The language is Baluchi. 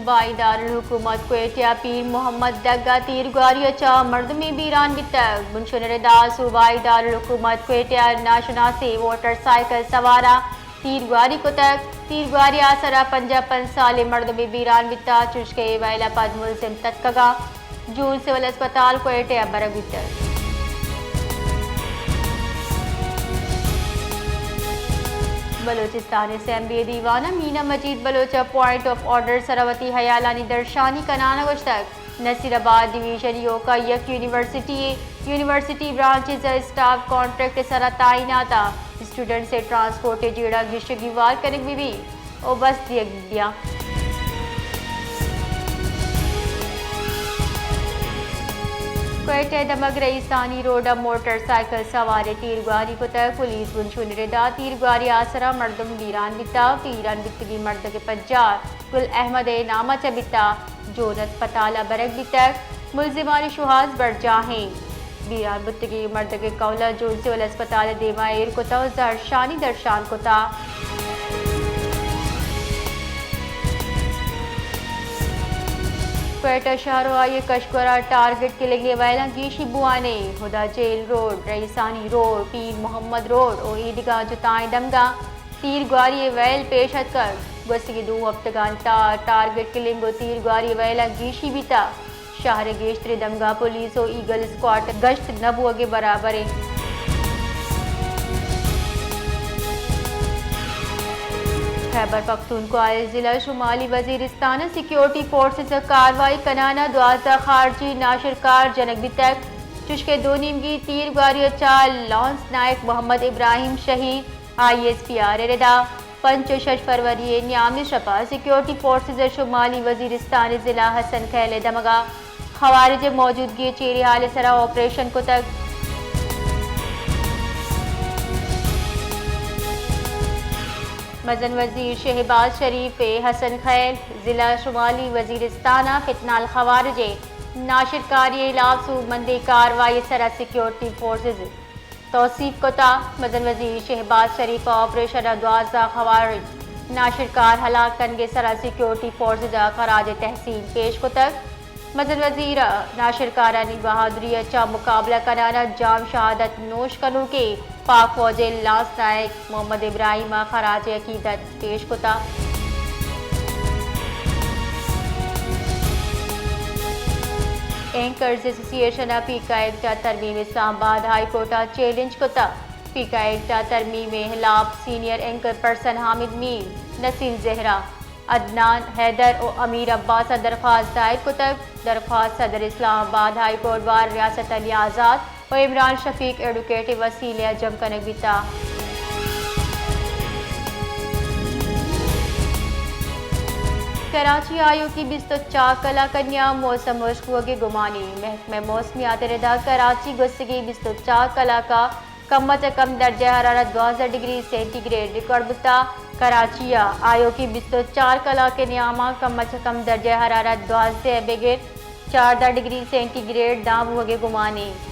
صوبائی دارالحکومت کوئٹہ ءَ پیر محمد ڈگار ءَ تیرگواری ءَ چہ مردمے بیران بیتگ۔ بنشون ءِ ردا صوبائی دارالحکومت کوئٹہ ءَ ناشناسیں موٹر سائیکل سوار ءَ تیرگواری کتگ۔ تیرگواری ءِ آسر ءَ پنجاہ پنچ سالیں مردمے بیران بیتگ، چوشکہ اے ویل ءَ پد ملزم تتکگ ءَ جون سول اسپتال کوئٹہ ءَ برگ بیتگ۔ بلوچستان اسمبلی دیوان ءَ مینا مجید بلوچ ءَ پوائنٹ آف آرڈر ءِ سرا وتی ہیالانی درشانی کنان ءَ گوشتگ، نصیر آباد ڈویژن ایوک ءَ یک یونیورسٹی یے، یونیورسٹی برانچز ءِ اسٹاف کانٹریکٹ ءِ سرا تعینات ءَ، اسٹوڈنٹس ءِ ٹرانسپورٹ ءِ جیڑہ گیش ءُ گیوار کنگ بہ بیت ءُ بس دیگ بہ بیت۔ کوئٹہ ءِ دمگ رئیسانی روڈ ءَ موٹر سائیکل سوارے تیرگواری کتگ۔ پولیس بنشون ءِ ردا تیرگواری ءِ آسر ءَ مردم بیران بیتگ۔ بیران بیتگیں مردک ءِ پجار گل احمد ءِ نام ءَ چہ بیتگ، جون اسپتال ءَ برگ بیتگ۔ ملزمانی شوہاز برجاہ اِنت۔ بیران بوتگیں مردک ءِ کہول ءَ جون سول اسپتال ءِ دیما ایر کتگ ءُ زہرشانی درشان کتگ۔ کوئٹہ شہر ءُ آئی ءِ کشک ءُ ارا ٹارگٹ کلنگ ءِ ویلاں گیشی بوان اِنت۔ ہدا جیل روڈ، رئیسانی روڈ، پیر محمد روڈ ءُ ایدگہ جتائیں دمگاں تیرگواری ءِ ویل پیش اتکگ۔ گوستگیں دو ہپتگانی تہا ٹارگٹ کلنگ ءُ تیرگواری ءِ ویلاں گیشی بیتگ۔ شہر ءِ گیشتریں دمگاں پولیس ءُ ایگل اسکواڈ گشت نہ بوگ ءِ برابر اِنت۔ خیبر پختونخوا ءِ ضلع شمالی وزیرستان ءَ سیکیورٹی فورسز ءِ کاروائی کنان ءَ دوازدہ خارجی ناشرکار جنگ بیتگ، چوشکہ دو نیمگی تیرگواری ءَ چہ لانس نائیک محمد ابراہیم شہید آئی ایس پی آر ءِ ردا پنچ ءُ شش فروری ءِ نیامیں شپ ءَ سیکیورٹی فورسز ءِ شمالی وزیرستان ءِ ضلع حسن خیل ءِ دمگ ءَ خوارج ءِ موجودگی ءِ چیری حال ءِ سرا آپریشن کتگ۔ مزن وزیر شہباز شریف ءِ حسن خیل ضلع شمالی وزیرستان ءَ فتنہ الخوارج ءِ ناشرکاری ءِ ہلاپ سوبمندیں کاروائی ءِ سرا سیکیورٹی فورسز توسیپ کتگ۔ مزن وزیر شہباز شریف ءَ آپریشن ءَ دوازدہ خوارج ناشرکار ہلاک کنگ ءِ سرا سیکیورٹی فورسز ءَ خراج تحسین پیش کتگ۔ مزن وزیر ءَ ناشرکارانی بہادری ءَ چہ مقابلہ کنان ءَ جام شہادت نوش کنوکیں پاک فوج ءِ لانس نائیک محمد ابراہیم ءَ خراج عقیدت پیش کتگ۔ اینکرز ایسوسی ایشن ءَ پیکا ایکٹ ءِ ترمیم اسلام آباد ہائی کورٹ ءَ چیلنج کتگ۔ پیکا ایکٹ ءِ ترمیم ءِ ہلاپ سینئر اینکر پرسن حامد میر، نسیم زہرا، عدنان حیدر ءُ امیر عباس ءَ درخواست دائر کتگ۔ درخواست صدر اسلام آباد ہائی کورٹ بار ریاست علی آزاد ءُ عمران شفیق ایڈوکیٹ ءِ وسیلہ ءَ جم کنگ بیتگ۔ کراچی ءَ آیوکیں بیست ءُ چار کلاک ءِ نیام موسم ہشک بوگ ءِ گمان اِنت۔ محکمہ موسمیات ءِ ردا کراچی ءَ گوستگیں بیست ءُ چار کلاک ءَ کم ءَ چہ کم درجہ حرارت دوازدہ ڈگری سینٹی گریڈ ریکارڈ بوتگ۔ کراچی ءَ آیوکیں بیست ءُ چار کلاک ءِ نیام ءَ کم ءَ چہ کم درجہ حرارت دوازدہ ءَ بگر چاردہ ڈگری سینٹی گریڈ داں بوگ ءِ گمان اِنت۔